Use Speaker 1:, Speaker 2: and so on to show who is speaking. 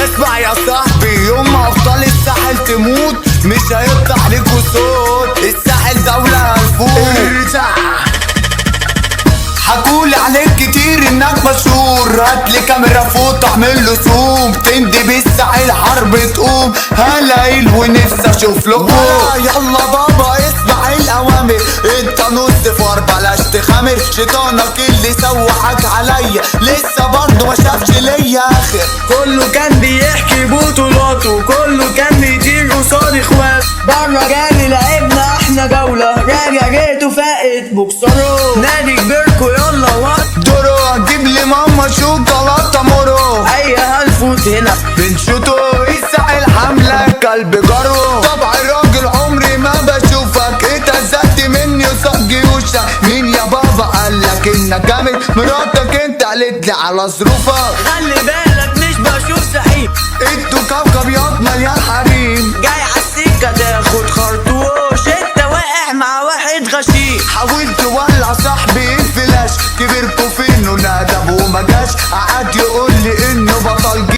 Speaker 1: اسمع يا صاحبي، يوم ما ابطال الساحل تموت مش هيطلع لكوا صوت. الساحل دولة هنفوت. حكولي عليك كتير انك مشهور، هاتلي كاميرا فوت اعمل له zoom، تندي بالساحل حرب تقوم، هلاقيل ونفسي اشوف لكم. يلا بابا اسمع الاوامر، انت نص فار بلاش تخامر، شيطانك اللي سوحك عليا لسه برضه ما شافش ليا اخر.
Speaker 2: كله كان بيحكي بطولاته، كله كان بيطير قصاد اخواته، بره جالي لعبنا احنا جولة، راجع جيته فاقت بوكسره، نادي كبيركو يلا وقت
Speaker 1: دورو هتجيب لي ماما شوكولاتة مورو،
Speaker 2: اي هنفوت هنا
Speaker 1: بنشوطه. الساحل حملة كلب جارو، طبع الراجل عمري ما بشوفك، اتهزقت مني قصاد جيوشك. مين يا بابا قالك انك جامد؟ مراتك انت قالت لي على ظروفك.
Speaker 2: خلي بالك مش بشوف سعيد،
Speaker 1: انتوا كوكب ياض مليان حريم،
Speaker 2: جاي عالسكة تاخد خرطوش، انت واقع مع واحد غشيم.
Speaker 1: حاولت ولع صاحبي الفلاش، كبركوا فين وندب وما جاش، قعد يقول